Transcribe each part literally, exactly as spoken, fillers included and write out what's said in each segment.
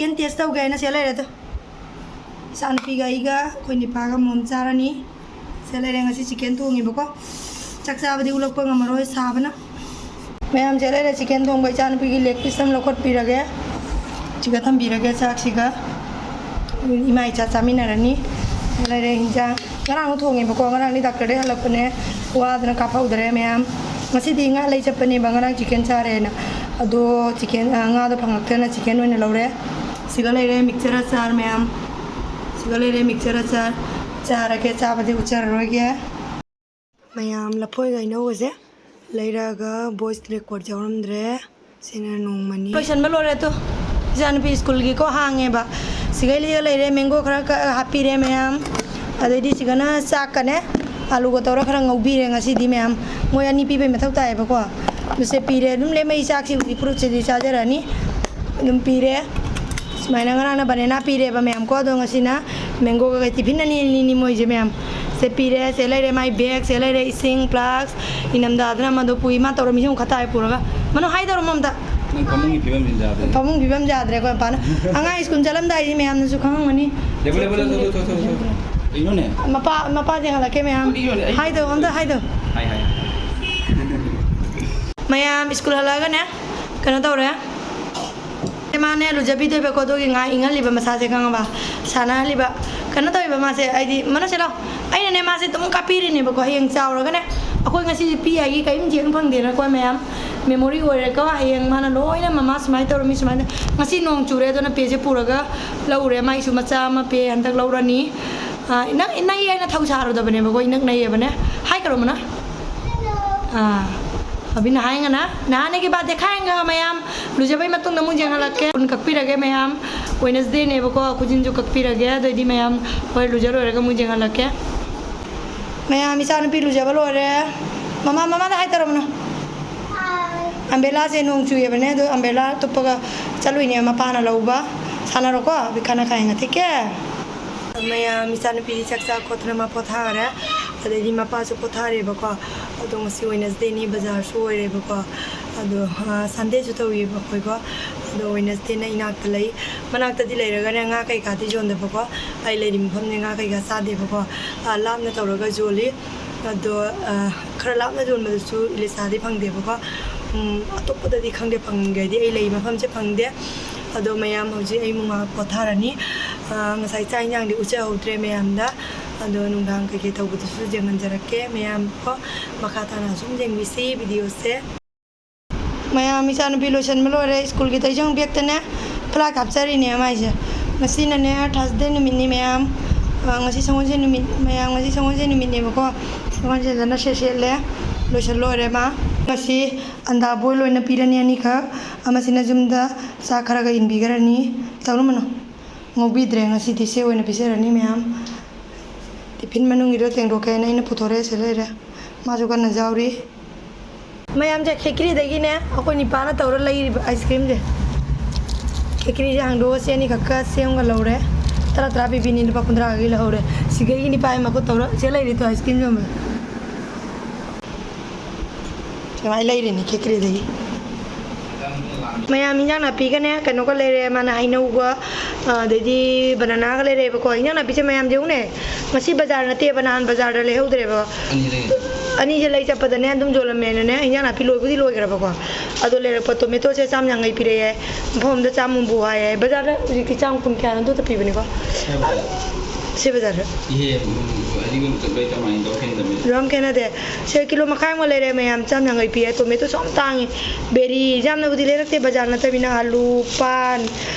Chicken taste ꯇꯧꯒꯦ ꯍꯥꯏꯅ ꯁꯤꯗ ꯂꯩꯔꯦ ꯑꯗꯣ꯫ ꯏꯆꯥꯅꯨꯄꯤꯒ ꯑꯩꯒ ꯑꯩꯈꯣꯏ ꯅꯤꯄꯥꯒ ꯃꯣꯝ ꯆꯥꯔꯅꯤ꯫ ꯁꯤꯗ ꯂꯩꯔꯦ, ꯉꯁꯤ chicken ꯊꯣꯡꯉꯦꯕꯀꯣ꯫ ꯆꯥꯛ ꯆꯥꯕꯗꯤ ꯎꯠꯂꯛꯄ ꯉꯝꯃꯔꯣꯏ ꯁꯥꯕꯅ꯫ ꯃꯌꯥꯝ ꯁꯤꯗ ꯂꯩꯔꯦ, chicken ꯊꯣꯡꯕ ꯏꯆꯥꯅꯨꯄꯤꯒꯤ leg piece ꯑꯃ ꯂꯧꯈꯠꯄꯤꯔꯒꯦ꯫ ꯁꯤꯒ ꯊꯝꯕꯤꯔꯒꯦ ꯆꯥꯛꯁꯤꯒ꯫ ꯏꯃꯥ ꯏꯆꯥ ꯆꯥꯃꯤꯟꯅꯔꯅꯤ꯫ ꯁꯤꯗ ꯂꯩꯔꯦ ꯍꯤꯟꯖꯥꯡ꯫ ꯉꯔꯥꯡ ꯊꯣꯡꯉꯦꯕꯀꯣ, ꯉꯔꯥꯡꯗꯤ doctorꯗꯩ ꯍꯜꯂꯛꯄꯅꯦ꯫ ꯋꯥꯗꯅ ꯀꯥꯞꯍꯧꯗ꯭ꯔꯦ ꯃꯌꯥꯝ꯫ ꯉꯁꯤꯗꯤ ꯉꯥ ꯂꯩ ꯆꯠꯄꯅꯦꯕ, ꯉꯔꯥꯡ chicken ꯆꯥꯔꯦꯅ꯫ ꯑꯗꯣ chicken, ꯑ, ꯉꯥꯗꯣ ꯐꯪꯉꯛꯇꯅ chicken ꯑꯣꯏꯅ ꯂꯧꯔꯦ꯫ ꯁꯤꯒ ꯂꯩꯔꯦ mixture ꯑꯆꯥꯔ ꯃꯌꯥꯝ꯫ ꯁꯤꯒ ꯂꯩꯔꯦ mixture ꯑꯆꯥꯔ꯫ ꯆꯥꯔꯒꯦ, ꯆꯥꯕꯗꯤ ꯎꯠꯆꯔꯔꯣꯏꯒꯦ꯫ ꯃꯌꯥꯝ ꯂꯐꯣꯏꯒ ꯍꯩꯅꯧꯒꯁꯦ ꯂꯩꯔꯛꯑꯒ voice record ꯌꯥꯎꯔꯝꯗ꯭ꯔꯦ꯫ ꯁꯤꯅ ꯅꯣꯡꯃꯅꯤ꯫ ꯂꯣꯏꯁꯟꯕ ꯂꯣꯏꯔꯦ ꯑꯗꯣ꯫ ꯏꯆꯥꯅꯨꯄꯤ ꯁ꯭ꯀꯨꯜꯒꯤꯀꯣ ꯍꯥꯡꯉꯦꯕ꯫ ꯁꯤꯒꯩ ꯂꯤꯒ ꯂꯩꯔꯦ, mango ꯈꯔ ꯀꯛꯑꯒ ꯍꯥꯞꯄꯤꯔꯦ ꯃꯌꯥꯝ꯫ ꯑꯗꯩꯗꯤ ꯁꯤꯒꯅ ꯆꯥꯛꯀꯅꯦ, ꯑꯂꯨꯒ ꯇꯧꯔ ꯈꯔ ꯉꯧꯕꯤꯔꯦ ꯉꯁꯤꯗꯤ ꯃꯌꯥꯝ꯫ ꯃꯣꯏ ꯑꯅꯤ ꯄꯤꯕꯩ ꯃꯊꯧ ꯇꯥꯏꯌꯦꯕꯀꯣ꯫ ꯑꯗꯨꯁꯦ ꯄꯤꯔꯦ꯫ ꯑꯗꯨꯝ ꯂꯦꯝꯃꯛꯏ ꯆꯥꯛꯁꯤꯕꯨꯗꯤ ꯐ꯭ꯔꯨꯠꯁꯤꯗꯤ ꯆꯥꯖꯔꯅꯤ꯫ ꯑꯗꯨꯝ ꯄꯤꯔꯦ꯫ ꯁꯨꯃꯥꯏꯅ ꯉꯔꯥꯡꯅ banana ꯄꯤꯔꯦꯕ ꯃꯌꯥꯝ ꯀꯣ, ꯑꯗꯣ ꯉꯁꯤꯅ mangoꯒ ꯀꯩ tiffin ꯑꯅꯤ ꯑꯅꯤꯅꯤ ꯃꯣꯏꯁꯦ ꯃꯌꯥꯝ꯫ ꯁꯦ ꯄꯤꯔꯦ, ꯁꯦ ꯂꯩꯔꯦ ꯃꯥꯏ bag, ꯁꯦ ꯂꯩꯔꯦ ꯏꯁꯤꯡ flask, ꯏꯅꯝꯗꯥꯗꯅ ꯃꯗꯨ ꯄꯨꯏ꯫ ꯃꯥ ꯇꯧꯔꯝꯃꯤꯁꯦ ꯑꯃꯨꯛ ꯈꯇꯥꯏ ꯄꯨꯔꯒ꯫ ꯃꯅꯨ ꯍꯥꯏꯗꯧꯔꯣ ꯃꯝꯇ? ꯅꯪ ꯐꯃꯨꯡꯒꯤ ꯐꯤꯕꯝꯁꯤ ꯌꯥꯗ꯭ꯔꯦ꯫ ꯐꯃꯨꯡ ꯐꯤꯕꯝ ꯌꯥꯗ꯭ꯔꯦ ꯑꯩꯈꯣꯏ ꯃꯄꯥꯅ꯫ ꯑꯉꯥꯡ ꯁ꯭ꯀꯨꯜ ꯆꯠꯂꯝꯗꯥꯏꯗꯤ ꯃꯌꯥꯝꯅꯁꯨ ꯈꯪꯉꯝꯒꯅꯤ꯫ ꯂꯦꯞꯄꯨ, ꯂꯦꯞꯄꯨ, ꯂꯦꯞꯄꯨ, ꯂꯦꯞꯄꯨ, ꯂꯦꯞꯄꯨ, ꯂꯦꯞꯄꯨ꯫ ꯀꯩꯅꯣꯅꯦ? ꯃꯄꯥ, ꯃꯄꯥ ꯌꯦꯡꯍꯜꯂꯛꯀꯦ ꯃꯌꯥꯝ꯫ ꯀꯔꯤꯅꯣꯅꯦ? ꯑꯩ ꯍꯥꯏꯗꯧ, ꯑꯝꯇ ꯍꯥꯏꯗꯧ꯫ ꯍꯥꯏ, ꯍꯥꯏ, ꯍꯥꯏ꯫ ꯃꯌꯥꯝ ꯁ꯭ꯀꯨꯜ ꯍꯜꯂꯛꯑꯒꯅꯦ ꯀꯩꯅꯣ ꯇꯧꯔꯦ꯫ ꯃꯥꯅꯦ ꯂꯨꯖꯕꯤꯗꯣꯏꯕꯀꯣ, ꯑꯗꯨꯒꯤ ꯉꯥꯏꯍꯥꯛ ꯏꯪꯍꯜꯂꯤꯕ ꯃꯁꯥꯁꯦ, ꯈꯪꯉꯕ? ꯁꯥꯟꯅꯍꯜꯂꯤꯕ꯫ ꯀꯩꯅꯣ ꯇꯧꯋꯦꯕ ꯃꯥꯁꯦ, ꯍꯥꯏꯗꯤ, ꯃꯅꯨꯡ ꯆꯠꯂꯣ꯫ ꯑꯩꯅꯅꯦ ꯃꯥꯁꯦ ꯑꯗꯨꯝ ꯀꯥꯞꯄꯤꯔꯤꯅꯦꯕꯀꯣ, ꯍꯌꯦꯡ ꯆꯥꯎꯔꯒꯅꯦ ꯑꯩꯈꯣꯏ ꯉꯁꯤꯁꯦ ꯄꯤ ꯍꯥꯏꯒꯤ ꯀꯔꯤꯝ ꯌꯦꯡ ꯐꯪꯗꯦꯅꯀꯣ ꯃꯌꯥꯝ꯫ Memory ꯑꯣꯏꯔꯦꯀꯣ, ꯍꯌꯦꯡ ꯃꯥꯅ ꯂꯣꯏꯅ ꯃꯃꯥ ꯁꯨꯃꯥꯏꯅ ꯇꯧꯔꯝꯃꯤ, ꯁꯨꯃꯥꯏꯅ꯫ ꯉꯁꯤ ꯅꯣꯡ ꯆꯨꯔꯦ, ꯑꯗꯨꯅ ꯄꯦꯁꯦ ꯄꯨꯔꯒ ꯂꯧꯔꯦ꯫ ꯃꯥꯏꯁꯨ ꯃꯆꯥ ꯑꯃ ꯄꯦ ꯍꯟꯗꯛ ꯂꯧꯔꯅꯤ꯫ ꯑꯥ, ꯅꯪ, ꯅꯪ ꯑꯩꯅ ꯊꯧ ꯁꯥꯔꯨꯗꯕꯅꯦꯕꯀꯣ, ꯏꯅꯛ ꯅꯩꯌꯦꯕꯅꯦ꯫ ꯍꯥꯏ ꯀꯔꯣ ꯃꯅꯥ? ꯑꯥ, ꯑꯕꯤꯅ ꯍꯥꯏ ꯉꯅ, ꯅꯍꯥꯟꯒꯤ ꯕꯥꯔꯗꯦ ꯈꯥꯏ ꯉ ꯃꯌꯥꯝ, ꯂꯨꯖꯕꯩ ꯃꯇꯨꯡꯗ ꯑꯃꯨꯛ ꯌꯦꯡꯍꯜꯂꯛꯀꯦ꯫ ꯀꯛꯄꯤꯔꯒꯦ ꯃꯌꯥꯝ, Wednesdayꯅꯦꯕꯀꯣ, ꯈꯨꯖꯤꯟꯁꯨ ꯀꯛꯄꯤꯔꯒꯦ꯫ ꯑꯗꯨꯑꯣꯏꯗꯤ ꯃꯌꯥꯝ ꯍꯣꯏ ꯂꯨꯖ ꯂꯣꯏꯔꯒ ꯑꯃꯨꯛ ꯌꯦꯡꯍꯜꯂꯛꯀꯦ꯫ ꯃꯌꯥꯝ, ꯏꯆꯥꯅꯨꯄꯤ ꯂꯨꯖꯕ ꯂꯣꯏꯔꯦ꯫ ꯃꯃꯥ, ꯃꯃꯥꯗ ꯍꯥꯏ ꯇꯧꯔꯝꯃꯅꯣ꯫ ꯑꯝꯕꯦꯂꯥꯁꯦ ꯅꯣꯡ ꯆꯨꯏꯌꯦꯕꯅꯦ, ꯑꯗꯣ ꯑꯝꯕꯦꯂꯥ ꯇꯨꯞꯄꯒ ꯆꯠꯂꯨꯏꯅꯦ ꯃꯄꯥꯅ ꯂꯧꯕ꯫ ꯁꯥꯟꯅꯔꯣꯀꯣ, ꯕꯤꯈꯥꯅ ꯈꯥꯏ ꯉ ꯊꯦꯛꯀꯦ꯫ ꯃꯌꯥꯝ, ꯏꯆꯥꯅꯨꯄꯤ ꯆꯥꯛ ꯆꯥ ꯈꯣꯠꯇꯅ ꯃꯥ ꯄꯣꯊꯥꯈꯔꯦ꯫ ꯑꯗꯩꯗꯤ ꯃꯄꯥꯁꯨ ꯄꯣꯊꯥꯔꯦꯕꯀꯣ꯫ ꯑꯗꯣ ꯉꯁꯤ Wednesdayꯅꯤ, ꯕꯖꯥꯔꯁꯨ ꯑꯣꯏꯔꯦꯕꯀꯣ꯫ ꯑꯗꯣ, ꯑ, Sundayꯁꯨ ꯇꯧꯔꯤꯕ ꯑꯩꯈꯣꯏꯀꯣ꯫ ꯑꯗꯣ ꯋꯦꯅꯁꯗꯦꯅ ꯏꯅꯥꯛꯇ ꯂꯩ꯫ ꯃꯅꯥꯛꯇꯗꯤ ꯂꯩꯔꯒꯅꯦ ꯉꯥ ꯀꯩꯀꯥꯗꯤ ꯌꯣꯟꯗꯕꯀꯣ꯫ ꯑꯩ ꯂꯩꯔꯤꯕ ꯃꯐꯝꯁꯦ ꯉꯥ ꯀꯩꯀꯥ ꯆꯥꯗꯦꯕꯀꯣ꯫ ꯑ, ꯂꯥꯞꯅ ꯇꯧꯔꯒ ꯌꯣꯜꯂꯤ꯫ ꯑꯗꯣ, ꯑ, ꯈꯔ ꯂꯥꯞꯅ ꯌꯣꯟꯕꯗꯨꯁꯨ ꯏꯂꯤꯁꯥꯗꯤ ꯐꯪꯗꯦꯕꯀꯣ꯫ ꯎꯝ, ꯑꯇꯣꯞꯄꯗꯗꯤ ꯈꯪꯗꯦ ꯐꯪꯒꯦꯗꯤ, ꯑꯩ ꯂꯩ ꯃꯐꯝꯁꯦ ꯐꯪꯗꯦ꯫ ꯑꯗꯣ ꯃꯌꯥꯝ ꯍꯧꯖꯤꯛ ꯑꯩ ꯑꯃꯨꯛ ꯉꯥꯏꯍꯥꯛ ꯄꯣꯊꯥꯔꯅꯤ꯫ ꯑ, ꯉꯁꯥꯏ ꯆꯥꯛ ꯏꯟꯖꯥꯡꯗꯤ ꯎꯠꯆꯍꯧꯗ꯭ꯔꯦ ꯃꯌꯥꯝꯗ꯫ ꯑꯗꯣ ꯅꯨꯡꯗꯥꯡ ꯀꯩꯀꯩ ꯇꯧꯕꯗꯨꯁꯨ ꯌꯦꯡꯍꯟꯖꯔꯛꯀꯦ ꯃꯌꯥꯝ ꯀꯣ꯫ ꯃꯈꯥ ꯇꯥꯅ ꯁꯨꯝ ꯌꯦꯡꯕꯤꯁꯤ ꯚꯤꯗꯤꯑꯣꯁꯦ꯫ ꯃꯌꯥꯝ, ꯏꯆꯥꯅꯨꯄꯤ ꯂꯣꯏꯁꯟꯕ ꯂꯣꯏꯔꯦ, ꯁ꯭ꯀꯨꯜꯒꯤ ꯇꯩꯖꯪ ꯕꯦꯛꯇꯅꯦ ꯐ꯭ꯂꯥꯏꯠ ꯍꯥꯞꯆꯔꯤꯅꯦ ꯃꯥꯏꯁꯦ꯫ ꯉꯁꯤꯅꯅꯦ ꯊꯥꯔꯁꯗꯦ ꯅꯨꯃꯤꯠꯅꯤ ꯃꯌꯥꯝ꯫ ꯑ, ꯉꯁꯤ ꯁꯒꯣꯜꯁꯦꯟ ꯅꯨꯃꯤꯠ, ꯃꯌꯥꯝ, ꯉꯁꯤ ꯁꯒꯣꯜꯁꯦꯟ ꯅꯨꯃꯤꯠꯅꯦꯕꯀꯣ꯫ ꯁꯒꯣꯜꯁꯦꯟꯗꯅ ꯁꯦꯠ ꯁꯦꯠꯂꯦ, ꯂꯣꯏꯁꯜ ꯂꯣꯏꯔꯦ ꯃꯥ꯫ ꯉꯁꯤ ꯑꯟꯗꯥ ꯕꯣꯏꯜ ꯑꯣꯏꯅ ꯄꯤꯔꯅꯤ ꯑꯅꯤꯈꯛ, ꯑꯃꯁꯤꯅ ꯌꯨꯝꯗ ꯆꯥꯛ ꯈꯔꯒ ꯏꯟꯕꯤꯈ꯭ꯔꯅꯤ꯫ ꯇꯧꯔꯨꯃꯅꯣ, ꯉꯧꯕꯤꯗ꯭ꯔꯦ ꯉꯁꯤꯗꯤ, ꯁꯤ ꯑꯣꯏꯅ ꯄꯤꯖꯔꯅꯤ ꯃꯌꯥꯝ꯫ ꯇꯤꯐꯤꯟ ꯃꯅꯨꯡꯒꯤꯗꯣ ꯇꯦꯡꯗꯣꯛꯀꯦꯅ ꯑꯩꯅ ꯄꯨꯊꯣꯔꯛꯑꯦ, ꯁꯤ ꯂꯩꯔꯦ꯫ ꯃꯥꯁꯨ ꯀꯟꯅ ꯌꯥꯎꯔꯤ꯫ ꯃꯌꯥꯝꯁꯦ ꯈꯦꯀ꯭ꯔꯤꯗꯒꯤꯅꯦ ꯑꯩꯈꯣꯏ ꯅꯤꯄꯥꯅ ꯇꯧꯔ ꯂꯩꯔꯤꯕ ꯑꯥꯏꯁ ꯀ꯭ꯔꯤꯝꯁꯦ꯫ ꯈꯦꯀ꯭ꯔꯤꯁꯦ ꯍꯥꯡꯗꯣꯛꯑꯒ ꯆꯦ ꯑꯅꯤꯈꯛꯀ ꯁꯦꯝꯒ ꯂꯧꯔꯦ꯫ ꯇꯔꯥ ꯇꯔꯥ ꯄꯤꯕꯤꯅꯤ, ꯂꯨꯄꯥ ꯀꯨꯟꯊ꯭ꯔꯥꯒꯤ ꯂꯧꯍꯧꯔꯦ꯫ ꯁꯤꯒꯩꯒꯤ ꯅꯤꯄꯥꯒꯤ ꯃꯈꯨꯠ ꯇꯧꯔ ꯆꯦ ꯂꯩꯔꯤꯗꯣ ꯑꯥꯏꯁ ꯀ꯭ꯔꯤꯝ ꯌꯣꯟꯕ꯫ ꯁꯨꯃꯥꯏꯅ ꯂꯩꯔꯤꯅꯤ ꯈꯦꯀ꯭ꯔꯤꯗꯒꯤ꯫ ꯃꯌꯥꯝ ꯏꯟꯖꯥꯡ ꯅꯥꯄꯤꯒꯅꯦ ꯀꯩꯅꯣꯒ ꯂꯩꯔꯦ, ꯃꯥꯅ ꯍꯩꯅꯧꯒ, ꯑ, ꯑꯗꯩꯗꯤ ꯕꯅꯥꯅꯥꯒ ꯂꯩꯔꯦꯕꯀꯣ꯫ ꯏꯟꯖꯥꯡ ꯅꯥꯄꯤꯁꯦ ꯃꯌꯥꯝꯁꯦ ꯎꯅꯦ, ꯉꯁꯤ ꯕꯖꯥꯔ ꯅꯠꯇꯦꯕ, ꯅꯍꯥꯟ ꯕꯖꯥꯔꯗ ꯂꯩꯍꯧꯗ꯭ꯔꯦꯕ꯫ ꯑꯅꯤ ꯂꯩ꯫ ꯑꯅꯤꯁꯦ ꯂꯩ ꯆꯠꯄꯗꯅꯦ ꯑꯗꯨꯝ ꯌꯣꯜꯂꯝꯃꯦꯅꯅꯦ, ꯏꯟꯖꯥꯡ ꯅꯥꯄꯤ ꯂꯣꯏꯕꯨꯗꯤ ꯂꯣꯏꯈ꯭ꯔꯕꯀꯣ꯫ ꯑꯗꯣ ꯂꯩꯔꯛꯄ ꯇꯣꯃꯦꯇꯣꯁꯦ ꯆꯥꯝ ꯌꯥꯡꯈꯩ ꯄꯤꯔꯛꯑꯦ, ꯃꯐꯝ ꯑꯃꯗ ꯆꯥꯝ ꯍꯨꯝꯐꯨ ꯍꯥꯏꯌꯦ꯫ ꯕꯖꯥꯔꯗ ꯍꯧꯖꯤꯛꯇꯤ ꯆꯥꯝ ꯀꯨꯟ ꯀꯌꯥꯅꯣ ꯑꯗꯨꯗ ꯄꯤꯕꯅꯤꯀꯣ꯫ ꯁꯤ ꯕꯖꯥꯔꯗ꯫ ꯏꯍꯦ, ꯎꯝ, ꯑꯗꯨꯒꯨꯝꯕ ꯆꯠꯄꯩ ꯀꯃꯥꯏꯅ ꯇꯧ ꯈꯦꯠꯅꯗꯕꯅꯤ? ꯌꯥꯝ ꯈꯦꯠꯅꯗꯦ꯫ ꯁꯦ, ꯀꯤꯂꯣ ꯃꯈꯥꯏ ꯑꯃ ꯂꯩꯔꯦ ꯃꯌꯥꯝ, ꯆꯥꯝ ꯌꯥꯡꯈꯩ ꯄꯤꯌꯦ꯫ ꯇꯣꯃꯦꯇꯣꯁꯨ ꯌꯥꯝ ꯇꯥꯡꯉꯤ꯫ ꯕꯦꯔꯤ ꯌꯥꯝꯅꯕꯨꯗꯤ ꯂꯩꯔꯛꯇꯦ ꯕꯖꯥꯔ ꯅꯠꯇꯕꯅꯤꯅ꯫ ꯑꯂꯨ, ꯄꯥꯟ,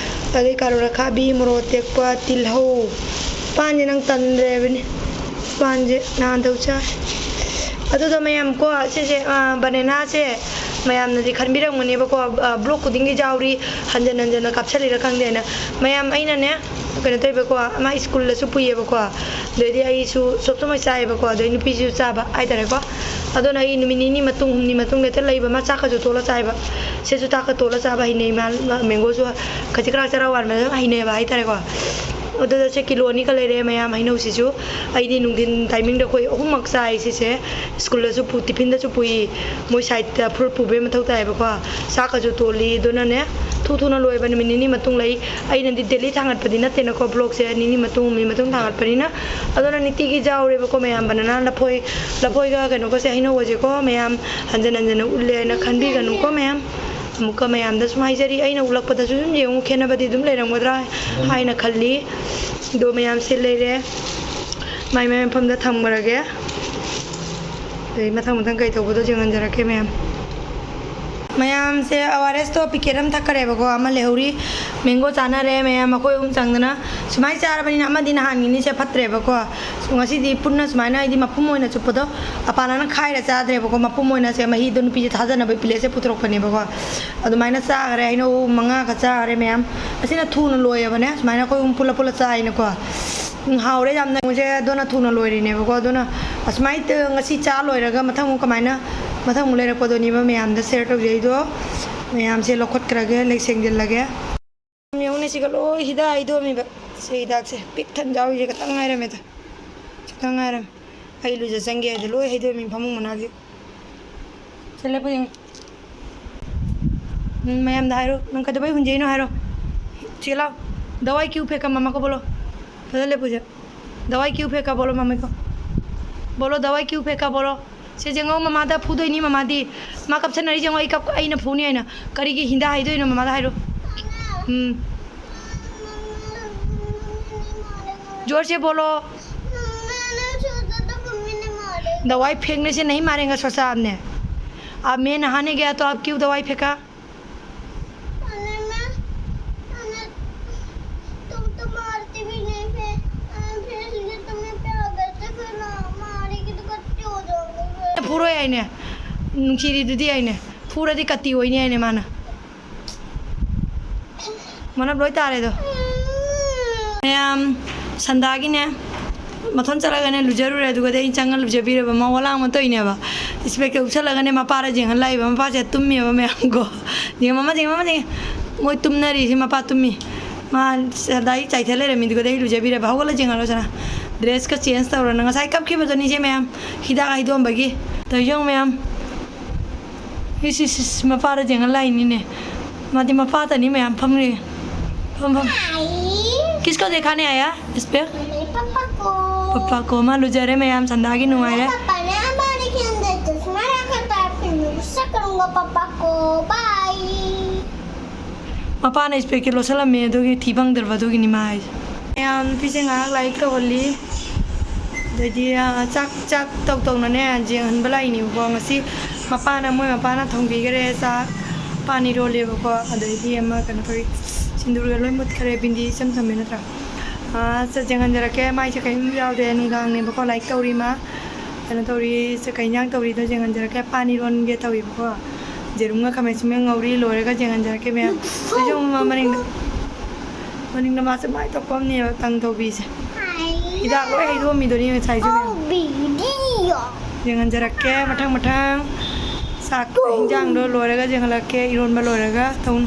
ꯑꯗꯩ ꯀꯥꯔꯣꯠ ꯑꯈꯥꯕꯤ, ꯃꯣꯔꯣꯛ ꯑꯇꯦꯛꯄ, ꯇꯤꯜꯍꯧ꯫ ꯄꯥꯟꯁꯦ ꯅꯪ ꯇꯟꯗ꯭ꯔꯦ ꯍꯥꯏꯕꯅꯤ꯫ ꯄꯥꯟꯁꯦ ꯅꯍꯥꯟꯊꯧ ꯆꯥꯏ꯫ ꯑꯗꯨꯗꯣ ꯃꯌꯥꯝ ꯀꯣ, ꯁꯤꯁꯦ, ꯑ, ꯕꯅꯦꯅꯥꯁꯦ ꯃꯌꯥꯝꯅꯗꯤ ꯈꯟꯕꯤꯔꯝꯒꯅꯦꯕꯀꯣ, ꯑ, ꯕ꯭ꯂꯣꯛ ꯈꯨꯗꯤꯡꯒꯤ ꯌꯥꯎꯔꯤ, ꯍꯟꯖꯟ ꯍꯟꯖꯟꯅ ꯀꯥꯞꯁꯜꯂꯤꯔ ꯈꯪꯗꯦꯅ꯫ ꯃꯌꯥꯝ ꯑꯩꯅꯅꯦ, ꯀꯩꯅꯣ ꯇꯧꯋꯦꯕꯀꯣ, ꯃꯥ ꯁ꯭ꯀꯨꯜꯗꯁꯨ ꯄꯨꯏꯌꯦꯕꯀꯣ, ꯑꯗꯩꯗꯤ ꯑꯩꯁꯨ ꯁꯣꯞꯇꯣ ꯃꯣꯏ ꯆꯥꯏꯌꯦꯕꯀꯣ, ꯑꯗꯩ ꯅꯨꯄꯤꯁꯤꯁꯨ ꯆꯥꯕ ꯍꯥꯏꯇꯥꯔꯦꯀꯣ꯫ ꯑꯗꯨꯅ ꯑꯩ ꯅꯨꯃꯤꯠ ꯅꯤꯅꯤ ꯃꯇꯨꯡ, ꯍꯨꯝꯅꯤ ꯃꯇꯨꯡ ꯍꯦꯛꯇ ꯂꯩꯕ, ꯃꯥ ꯆꯥꯛꯀꯁꯨ ꯇꯣꯠꯂ ꯆꯥꯏꯕ꯫ ꯁꯤꯁꯨ ꯆꯥꯛꯀ ꯇꯣꯠꯂ ꯆꯥꯕ ꯍꯩꯅꯩ, ꯃꯥ, ꯃꯥ ꯃꯦꯡꯒꯣꯁꯨ ꯈꯖꯤꯛ ꯈꯔ ꯆꯔꯥ ꯋꯥꯟꯕꯗ ꯑꯗꯨꯝ ꯍꯩꯅꯩꯌꯦꯕ ꯍꯥꯏꯇꯥꯔꯦꯀꯣ꯫ ꯑꯗꯨꯗ ꯁꯦ ꯀꯤꯂꯣ ꯑꯅꯤꯒ ꯂꯩꯔꯦ ꯃꯌꯥꯝ꯫ ꯍꯩꯅꯧꯁꯤꯁꯨ ꯑꯩꯗꯤ ꯅꯨꯡꯊꯤꯟ ꯇꯥꯏꯃꯤꯡꯗ ꯑꯩꯈꯣꯏ ꯑꯍꯨꯝꯃꯛ ꯆꯥꯏ ꯁꯤꯁꯦ꯫ ꯁ꯭ꯀꯨꯜꯗꯁꯨ ꯄꯨ-, ꯇꯤꯐꯤꯟꯗꯁꯨ ꯄꯨꯏ꯫ ꯃꯣꯏ ꯁꯥꯏꯠꯇ ꯐꯨꯔ ꯄꯨꯕꯩ ꯃꯊꯧ ꯇꯥꯏꯌꯦꯕꯀꯣ꯫ ꯆꯥꯛꯀꯁꯨ ꯇꯣꯜꯂꯤ꯫ ꯑꯗꯨꯅꯅꯦ, ꯊꯨ ꯊꯨꯅ ꯂꯣꯏꯕ, ꯅꯨꯃꯤꯠ ꯅꯤꯅꯤ ꯃꯇꯨꯡ ꯂꯩ꯫ ꯑꯩꯅꯗꯤ ꯗꯦꯂꯤ ꯊꯥꯡꯒꯠꯄꯗꯤ ꯅꯠꯇꯦꯅꯀꯣ, ꯕ꯭ꯂꯣꯛꯁꯦ ꯅꯤꯅꯤ ꯃꯇꯨꯡ, ꯍꯨꯝꯅꯤ ꯃꯇꯨꯡ ꯊꯥꯡꯒꯠꯄꯅꯤꯅ꯫ ꯑꯗꯨꯅ ꯅꯤꯇꯤꯒꯤ ꯆꯥꯎꯔꯦꯕꯀꯣ ꯃꯌꯥꯝ꯫ ꯕꯅꯥꯅꯥ, ꯂꯐꯣꯏ, ꯂꯐꯣꯏꯒ ꯀꯩꯅꯣꯒꯁꯦ, ꯍꯩꯅꯧꯒꯁꯦꯀꯣ ꯃꯌꯥꯝ, ꯍꯟꯖꯟ ꯍꯟꯖꯟꯅ ꯎꯠꯂꯦ ꯍꯥꯏꯅ ꯈꯟꯕꯤꯒꯅꯨꯀꯣ ꯃꯌꯥꯝ꯫ ꯑꯃꯨꯛꯀ ꯃꯌꯥꯝꯗ ꯁꯨꯝ ꯍꯥꯏꯖꯔꯤ, ꯑꯩꯅ ꯎꯠꯂꯛꯄꯗꯁꯨ ꯁꯨꯝ ꯌꯦꯡꯉꯨ, ꯈꯦꯠꯅꯕꯗꯤ ꯑꯗꯨꯝ ꯂꯩꯔꯝꯒꯗ꯭ꯔꯥ ꯍꯥꯏꯅ ꯈꯜꯂꯤ꯫ ꯑꯗꯣ ꯃꯌꯥꯝꯁꯦ ꯂꯩꯔꯦ, ꯃꯥꯏ ꯃꯥꯏ ꯃꯐꯝꯗ ꯊꯝꯈ꯭ꯔꯒꯦ꯫ ꯑꯗꯩ ꯃꯊꯪ ꯃꯊꯪ ꯀꯩ ꯇꯧꯕꯗꯣ ꯌꯦꯡꯍꯟꯖꯔꯛꯀꯦ ꯃꯌꯥꯝ꯫ ꯃꯌꯥꯝꯁꯦ ꯑꯣ ꯑꯥꯔ ꯑꯦꯁꯇꯣ ꯄꯤꯀꯦꯠ ꯑꯃ ꯊꯛꯈ꯭ꯔꯦꯕꯀꯣ, ꯑꯃ ꯂꯩꯍꯧꯔꯤ꯫ ꯃꯦꯡꯒꯣ ꯆꯥꯅꯔꯦ ꯃꯌꯥꯝ, ꯑꯩꯈꯣꯏ ꯑꯍꯨꯝ ꯆꯪꯗꯅ꯫ ꯁꯨꯃꯥꯏꯅ ꯆꯥꯔꯕꯅꯤꯅ ꯑꯃꯗꯤ ꯅꯍꯥꯟꯒꯤꯅꯤꯁꯦ ꯐꯠꯇ꯭ꯔꯦꯕꯀꯣ꯫ ꯉꯁꯤꯗꯤ ꯄꯨꯟꯅ ꯁꯨꯃꯥꯏꯅ, ꯍꯥꯏꯗꯤ ꯃꯄꯨꯝ ꯑꯣꯏꯅ ꯆꯨꯞꯄꯗꯣ ꯑꯄꯥꯅꯅ ꯈꯥꯏꯔ ꯆꯥꯗ꯭ꯔꯦꯕꯀꯣ, ꯃꯄꯨꯝ ꯑꯣꯏꯅ ꯁꯦ ꯃꯍꯤꯗꯣ ꯅꯨꯄꯤꯁꯦ ꯊꯥꯖꯅꯕ ꯄꯤꯂꯦꯠꯁꯦ ꯄꯨꯊꯣꯔꯛꯄꯅꯦꯕꯀꯣ꯫ ꯑꯗꯨꯃꯥꯏꯅ ꯆꯥꯈ꯭ꯔꯦ, ꯍꯩꯅꯧ ꯃꯉꯥꯒ ꯆꯥꯈ꯭ꯔꯦ ꯃꯌꯥꯝ꯫ ꯑꯁꯤꯅ ꯊꯨꯅ ꯂꯣꯏꯌꯦꯕꯅꯦ, ꯁꯨꯃꯥꯏꯅ ꯑꯩꯈꯣꯏ ꯑꯍꯨꯝ ꯄꯨꯂꯞ ꯄꯨꯂꯞ ꯆꯥꯏꯅꯀꯣ꯫ ꯎꯝ, ꯍꯥꯎꯔꯦ ꯌꯥꯝꯅ꯫ ꯃꯣꯏꯁꯦ ꯑꯗꯨꯅ ꯊꯨꯅ ꯂꯣꯏꯔꯤꯅꯦꯕꯀꯣ꯫ ꯑꯗꯨꯅ ꯑꯁꯨꯃꯥꯏꯅ ꯇ-, ꯉꯁꯤ ꯆꯥ ꯂꯣꯏꯔꯒ ꯃꯊꯪ ꯑꯃꯨꯛ ꯀꯃꯥꯏꯅ, ꯃꯊꯪ ꯑꯃꯨꯛ ꯂꯩꯔꯛꯄꯗꯨꯅꯦꯕ ꯃꯌꯥꯝꯗ ꯁꯦꯌꯔ ꯇꯧꯖꯩꯗꯣ꯫ ꯃꯌꯥꯝꯁꯦ ꯂꯧꯈꯠꯈ꯭ꯔꯒꯦ, ꯂꯩ ꯁꯦꯡꯖꯤꯜꯂꯒꯦ꯫ ꯌꯦꯡꯉꯨꯅꯦ, ꯁꯤꯒ ꯂꯣꯏ ꯍꯤꯗꯥꯛ ꯍꯩꯗꯣꯛꯑꯝꯃꯤꯕ꯫ ꯁꯤ ꯍꯤꯗꯥꯛꯁꯦ ꯄꯤꯛ ꯊꯟ ꯌꯥꯎꯔꯤꯁꯦ ꯈꯤꯇꯪ ꯉꯥꯏꯔꯝꯃꯦꯗ, ꯈꯤꯇꯪ ꯉꯥꯏꯔꯝꯃꯦ꯫ ꯑꯩ ꯂꯨꯖ ꯆꯪꯒꯦ ꯍꯥꯏꯗꯣ ꯂꯣꯏ ꯍꯩꯗꯣꯛꯑꯝꯃꯤ ꯐꯃꯨꯡ ꯃꯅꯥꯛꯁꯦ꯫ ꯁꯤ ꯂꯦꯞꯄꯨ ꯌꯦꯡꯉꯨ꯫ ꯎꯝ, ꯃꯌꯥꯝꯗ ꯍꯥꯏꯔꯣ, ꯅꯪ ꯀꯩꯗꯧꯕꯩ ꯍꯨꯟꯖꯩꯅꯣ ꯍꯥꯏꯔꯣ꯫ ꯁꯤ ꯂꯥꯎ, ꯗꯋꯥꯏ ꯀ꯭ꯌꯨ ꯐꯦꯀꯥ ꯃꯃꯥ ꯀꯣ ꯕꯣꯂꯣ꯫ ꯐꯖꯅ ꯂꯦꯞꯄꯨꯁꯦ꯫ ꯗꯋꯥꯏ ꯀ꯭ꯌꯨ ꯐꯦꯀꯥ ꯕꯣꯂꯣ ꯃꯃꯥ ꯀꯣ꯫ ꯕꯣꯂꯣ, ꯗꯋꯥꯏ ꯀ꯭ꯌꯨ ꯐꯦꯀꯥ ꯕꯣꯂꯣ꯫ ꯁꯦ ꯌꯦꯡꯉꯣ, ꯃꯃꯥꯗ ꯐꯨꯗꯣꯏꯅꯤ ꯃꯃꯥꯗꯤ꯫ ꯃꯥ ꯀꯞꯁꯟꯅꯔꯤ ꯌꯦꯡꯉꯣ, ꯑꯩ ꯀꯞ-, ꯑꯩꯅ ꯐꯨꯅꯤ ꯍꯥꯏꯅ꯫ ꯀꯔꯤꯒꯤ ꯍꯤꯟꯗꯥ ꯍꯥꯏꯗꯣꯏꯅꯣ ꯃꯃꯥꯗ ꯍꯥꯏꯔꯣ꯫ ꯎꯝ꯫ जोर से बोलो। दवाई फेंकने से नहीं मारेगा सर साहब ने। अब मैं नहाने गया तो आप क्यों दवाई फेंका? अरे मैं, अरे तुम तो मारती भी नहीं थे, अरे फिर इसलिए तुम्हें प्यार करते, फिर ना मारेगी तो कट्टी हो जाओगे फिर। ꯐꯨꯔꯣꯏ ꯍꯥꯏꯅꯦ, ꯅꯨꯡꯁꯤꯔꯤꯗꯨꯗꯤ ꯍꯥꯏꯅꯦ, ꯐꯨꯔꯗꯤ ꯀꯠꯇꯤ ꯑꯣꯏꯅꯤ ꯍꯥꯏꯅꯦ ꯃꯥꯅ꯫ ꯃꯅꯞ ꯂꯣꯏ ꯇꯥꯔꯦꯗꯣ꯫ ꯃꯌꯥꯝ, ꯁꯟꯗꯥꯒꯤꯅꯦ, ꯃꯊꯣꯟ ꯆꯠꯂꯒꯅꯦ ꯂꯨꯖꯔꯨꯔꯦ, ꯑꯗꯨꯒꯗꯤ ꯑꯩ ꯆꯪꯉ ꯂꯨꯖꯕꯤꯔꯕ꯫ ꯃꯥ ꯋꯥꯂꯥꯡ ꯑꯃ ꯇꯧꯏꯅꯦꯕ꯫ ꯏꯁꯄꯦꯛꯇ ꯎꯞꯁꯜꯂꯒꯅꯦ ꯃꯄꯥꯔ ꯌꯦꯡꯍꯜ ꯂꯥꯛꯏꯕ꯫ ꯃꯄꯥꯁꯦ ꯇꯨꯝꯃꯤꯕ ꯃꯌꯥꯝꯀꯣ꯫ ꯌꯦꯡꯉꯣ, ꯃꯃꯥ, ꯌꯦꯡꯉꯣ, ꯃꯃꯥ, ꯌꯦꯡꯉꯣ꯫ ꯃꯣꯏ ꯇꯨꯝꯅꯔꯤ, ꯁꯤ ꯃꯄꯥ ꯇꯨꯝꯃꯤ꯫ ꯃꯥ ꯁꯗꯥꯏ ꯆꯥꯏꯊ ꯂꯩꯔꯝꯃꯤꯗꯨꯒꯗꯤ ꯑꯩ ꯂꯨꯖꯕꯤꯔꯕ꯫ ꯍꯧꯒꯠꯂ ꯌꯦꯡꯍꯜꯂꯣ ꯁꯅꯥ꯫ ꯗ꯭ꯔꯦꯁꯀ ꯆꯦꯟꯖ ꯇꯧꯔꯣ꯫ ꯅꯪ ꯉꯁꯥꯏ ꯀꯞꯈꯤꯕꯗꯨꯅꯤ ꯁꯦ ꯃꯌꯥꯝ꯫ ꯍꯤꯗꯥꯛ ꯍꯩꯗꯣꯛꯑꯝꯕꯒꯤ꯫ ꯇꯧ ꯌꯦꯡꯉꯨ ꯃꯌꯥꯝ꯫ ꯏꯁ, ꯏꯁ, ꯏꯁ, ꯃꯄꯥꯗ ꯌꯦꯡꯍꯜ ꯂꯥꯛꯏꯅꯤꯅꯦ꯫ ꯃꯥꯗꯤ ꯃꯄꯥꯇꯅꯤ ꯃꯌꯥꯝ ꯐꯝꯔꯤ꯫ ꯐꯝ, ꯐꯝ꯫ किसको दिखाने आया इस पे? मेरे पापा को। पापा को। ꯃꯥ ꯂꯨꯖꯔꯦ ꯃꯌꯥꯝ, ꯁꯟꯗꯥꯒꯤ ꯅꯨꯡꯉꯥꯏꯔꯦ꯫ पापा ने हमारे के अंदर चश्मा रखा था, फिर मैं गुस्सा करूंगा पापा को। बाय। ꯃꯄꯥꯅ ꯏꯁꯄꯦꯛꯁꯦ ꯂꯣꯠꯁꯜꯂꯝꯃꯦ, ꯑꯗꯨꯒꯤ ꯊꯤ ꯐꯪꯗ꯭ꯔꯕ, ꯑꯗꯨꯒꯤꯅꯤ ꯃꯥ ꯍꯥꯏꯁꯦ꯫ ꯃꯌꯥꯝ ꯅꯨꯄꯤꯁꯦ ꯉꯥꯏꯍꯥꯛ ꯂꯥꯏꯔꯤꯛ ꯇꯧꯍꯜꯂꯤ꯫ ꯑꯗꯩꯗꯤ, ꯑ, ꯆꯥꯛ, ꯆꯥꯛ ꯇꯧ ꯇꯧꯅꯅꯦ ꯌꯦꯡꯍꯟꯕ ꯂꯥꯛꯏꯅꯦꯕꯀꯣ꯫ ꯉꯁꯤ ꯃꯄꯥꯅ, ꯃꯣꯏ ꯃꯄꯥꯅ ꯊꯣꯡꯕꯤꯈꯔꯦ ꯆꯥꯛ, ꯄꯥꯟ ꯏꯔꯣꯜꯂꯦꯕꯀꯣ꯫ ꯑꯗꯩꯗꯤ ꯑꯃ ꯀꯩꯅꯣ ꯇꯧꯔꯤ, ꯁꯤꯟꯗꯨꯔꯒ ꯂꯣꯏ ꯃꯨꯠꯈꯔꯦ, ꯕꯤꯟꯗꯤ ꯏꯆꯝ ꯆꯝꯃꯦ ꯅꯠꯇ꯭ꯔꯥ? ꯑ, ꯆꯠ ꯌꯦꯡꯍꯟꯖꯔꯛꯀꯦ꯫ ꯃꯥꯏꯁꯦ ꯀꯔꯤꯝ ꯌꯥꯎꯗꯦ, ꯅꯨꯡꯗꯥꯡꯅꯦꯕꯀꯣ, ꯂꯥꯏꯔꯤꯛ ꯇꯧꯔꯤ ꯃꯥ꯫ ꯀꯩꯅꯣ ꯇꯧꯔꯤ, ꯁꯦ ꯀꯩ ꯏꯟꯖꯥꯡ ꯇꯧꯔꯤꯗꯣ ꯌꯦꯡꯍꯟꯖꯔꯛꯀꯦ꯫ ꯄꯥꯟ ꯏꯔꯣꯟꯒꯦ ꯇꯧꯏꯕꯀꯣ꯫ ꯌꯦꯔꯨꯝꯒ ꯈꯥꯃꯦꯟ ꯑꯁꯤꯟꯕꯒ ꯉꯧꯔꯤ, ꯂꯣꯏꯔꯒ ꯌꯦꯡꯍꯟꯖꯔꯛꯀꯦ ꯃꯌꯥꯝ꯫ ꯑꯩꯁꯨ ꯃ-, ꯃꯅꯤꯡꯗ, ꯃꯅꯤꯡꯗ ꯃꯥꯁꯦ ꯃꯥꯏ ꯇꯛꯄ ꯑꯃꯅꯦꯕ ꯇꯪ ꯇꯧꯕꯤꯁꯦ꯫ ꯍꯤꯗꯥꯛ ꯂꯣꯏ ꯍꯩꯗꯣꯛꯑꯝꯃꯤꯗꯨꯅꯤ ꯉꯁꯥꯏꯁꯨ ꯃꯌꯥꯝ꯫ ꯌꯦꯡꯍꯟꯖꯔꯛꯀꯦ ꯃꯊꯪ ꯃꯊꯪ꯫ ꯆꯥꯛ ꯏꯟꯖꯥꯡꯗꯣ ꯂꯣꯏꯔꯒ ꯌꯦꯡꯍꯜꯂꯛꯀꯦ, ꯏꯔꯣꯟꯕ ꯂꯣꯏꯔꯒ ꯇꯧꯅꯤ꯫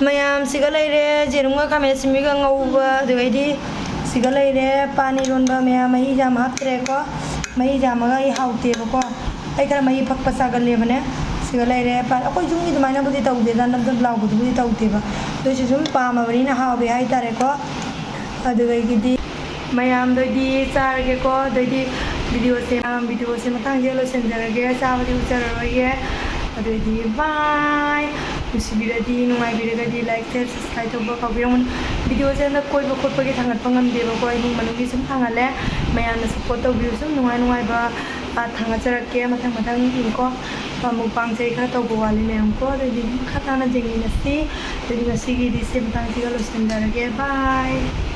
ꯃꯌꯥꯝ ꯁꯤꯒ ꯂꯩꯔꯦ, ꯌꯦꯔꯨꯝꯒ ꯈꯥꯃꯦꯟ ꯑꯁꯤꯟꯕꯤꯒ ꯉꯧꯕ, ꯑꯗꯨꯗꯩꯗꯤ ꯁꯤꯒ ꯂꯩꯔꯦ ꯄꯥꯟ ꯏꯔꯣꯟꯕ꯫ ꯃꯌꯥꯝ ꯃꯍꯤ ꯌꯥꯝ ꯍꯥꯞꯇ꯭ꯔꯦꯀꯣ, ꯃꯍꯤ ꯌꯥꯝꯃꯒ ꯑꯩ ꯍꯥꯎꯇꯦꯕꯀꯣ꯫ ꯑꯩ ꯈꯔ ꯃꯍꯤ ꯐꯛꯄ ꯆꯥꯒꯜꯂꯦꯕꯅꯦ꯫ ꯁꯤꯒ ꯂꯩꯔꯦ ꯄꯥꯟ, ꯑꯩꯈꯣꯏ ꯌꯨꯝꯒꯤ ꯑꯗꯨꯃꯥꯏꯅꯕꯨꯗꯤ ꯇꯧꯗꯦꯗ, ꯅꯞ ꯅꯞ ꯂꯥꯎꯕꯗꯨꯕꯨꯗꯤ ꯇꯧꯗꯦꯕ, ꯑꯗꯨꯏꯁꯨ ꯁꯨꯝ ꯄꯥꯝꯃꯕꯅꯤꯅ ꯍꯥꯎꯋꯦ ꯍꯥꯏꯇꯥꯔꯦꯀꯣ꯫ ꯑꯗꯨꯗꯒꯤꯗꯤ ꯃꯌꯥꯝꯗꯩꯗꯤ ꯆꯥꯔꯒꯦꯀꯣ꯫ ꯑꯗꯩꯗꯤ ꯚꯤꯗꯤꯑꯣꯁꯦ, ꯚꯤꯗꯤꯑꯣꯁꯦ ꯃꯇꯥꯡꯁꯤꯗ ꯂꯣꯏꯁꯤꯟꯖꯔꯒꯦ, ꯆꯥꯕꯗꯤ ꯎꯠꯆꯔꯔꯣꯏꯒꯦ꯫ ꯑꯗꯨꯗꯤ ꯕꯥꯏ꯫ ꯅꯨꯡꯁꯤꯕꯤꯔꯗꯤ, ꯅꯨꯡꯉꯥꯏꯕꯤꯔꯒꯗꯤ ꯂꯥꯏꯛ, ꯁꯤꯌꯔ, ꯁꯕꯁꯀ꯭ꯔꯥꯏꯕ ꯇꯧꯕ ꯀꯥꯎꯕꯤꯔꯝꯒꯅꯨ꯫ ꯚꯤꯗꯤꯑꯣꯁꯦ ꯍꯟꯗꯛ ꯀꯣꯏꯕ ꯈꯣꯠꯄꯒꯤ ꯊꯥꯡꯒꯠꯄ ꯉꯝꯗꯦꯕꯀꯣ, ꯏꯃꯨꯡ ꯃꯅꯨꯡꯒꯤ ꯁꯨꯝ ꯊꯥꯡꯒꯠꯂꯦ꯫ ꯃꯌꯥꯝꯅ ꯁꯞꯄꯣꯔꯠ ꯇꯧꯕꯤꯌꯨ, ꯁꯨꯝ ꯅꯨꯡꯉꯥꯏ ꯅꯨꯡꯉꯥꯏꯕ, ꯑ, ꯊꯥꯡꯒꯠꯆꯔꯛꯀꯦ ꯃꯊꯪ ꯃꯊꯪ ꯀꯣ꯫ ꯑ, ꯃꯨꯛꯕꯥꯡꯁꯦ ꯑꯩ ꯈꯔ ꯇꯧꯕ ꯋꯥꯠꯂꯤ ꯃꯌꯥꯝ ꯀꯣ꯫ ꯑꯗꯨꯗꯤ ꯃꯈꯥ ꯇꯥꯅ ꯌꯦꯡꯃꯤꯟꯅꯁꯤ꯫ ꯑꯗꯨꯗꯤ ꯉꯁꯤꯒꯤꯗꯤ ꯁꯤ ꯃꯇꯥꯡꯁꯤꯒ ꯂꯣꯏꯁꯤꯟꯖꯔꯒꯦ꯫ ꯕꯥꯏ꯫